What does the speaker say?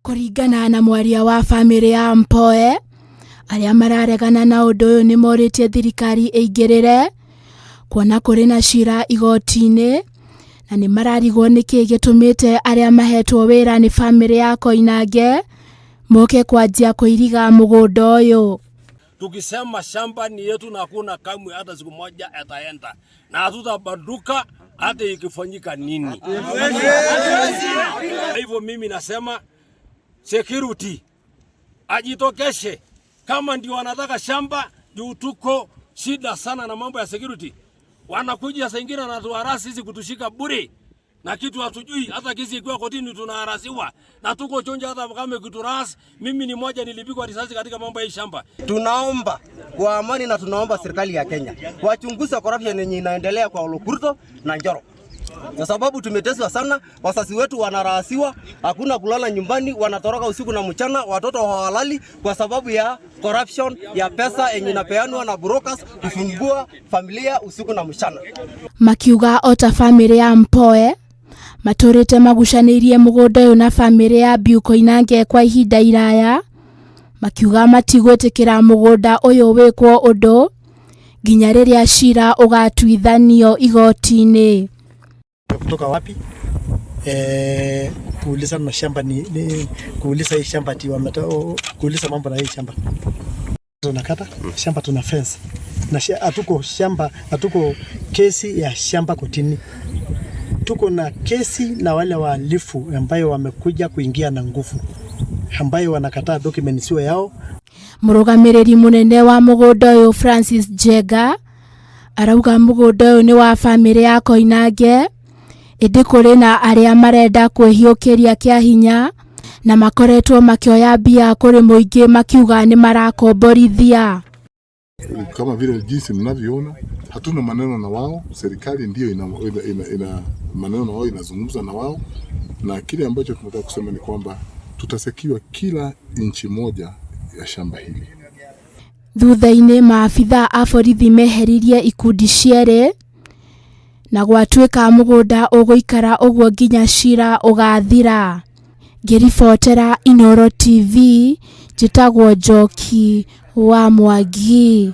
Kũringana na mwaria wa bamĩrĩ ya Mpoe, arĩa mararegana na ũndũ ũyũ nĩ morĩtie thirikari ĩingĩrĩre kuona kũrĩ na cira igoti-inĩ na nĩ mararigwo nĩkĩ gĩtũmĩte arĩa mahetwo wĩra nĩ bamĩrĩ ya Koinange moke kwanjia kũiriga mũgũnda ũyũ. Tukisema shamba ni yetu na hakuna kamwe hata siku moja itaenda na hatutabanduka hata ikifanyika nini. Hivyo mimi nasema security ajitokeshe kama ndio wanataka shamba, juu tuko shida sana na mambo ya security. Wanakuja saa ingine wanatuharass sisi kutushika bure na kitu hatujui, hata kesi ikiwa kotini tunaharasiwa na tuko chonja, hata kama kituras. Mimi ni moja nilipigwa risasi katika mambo ya hii shamba. Tunaomba kwa amani na tunaomba serikali ya Kenya wachunguze corruption yenye inaendelea kwa Olokurto na Njoro, kwa sababu tumeteswa sana, wazazi wetu wanarahasiwa, hakuna kulala nyumbani, wanatoroka usiku na mchana, watoto hawalali kwa sababu ya corruption ya pesa yenye inapeanwa na brokers kufungua familia usiku na mchana. Makiuga ota bamĩrĩ ya Mpoe matũrĩte magucanĩirie mũgũnda ũyũ na bamĩrĩ ya Mbiu Koinange kwa ihinda iraya, makiuga matigwĩtĩkĩra mũgũnda ũyũ wĩkwo ũndũ nginya rĩrĩa cira ũgatuithanio igoti-inĩ. Kutoka wapi? Kuuliza na shamba ni kuuliza hii shamba ati kuuliza mambo na hii shamba. Tunakata shamba, tuna fence na hatuko shamba, hatuko kesi ya shamba kotini. Tuko na kesi na wale wahalifu ambayo wamekuja kuingia na nguvu, ambayo wanakataa documents sio yao. Mũrũgamĩrĩri mũnene wa mũgũnda ũyũ Francis Njenga arauga mũgũnda ũyũ nĩ wa bamĩrĩ ya Koinange, ĩndĩ kũrĩ na arĩa marenda kwĩhiũkĩria kĩa hinya na makoretwo makĩoya mbia kũrĩ mũingĩ makiuga nĩ marakomborithia. Kama vile jinsi mnavyoona, hatuna maneno na wao. Serikali ndiyo ina maneno na wao, inazungumza na wao, na kile ambacho tunataka kusema ni kwamba tutasecure kila inchi moja ya shamba hili. Thutha-inĩ maabithaa a borithi meheririe ikundi cierĩ na gwatuĩka mũgũnda ũgũikara ũguo nginya cira ũgathira. Ngĩribotera Inooro TV, njĩtagwo Njoki wa Mwangi.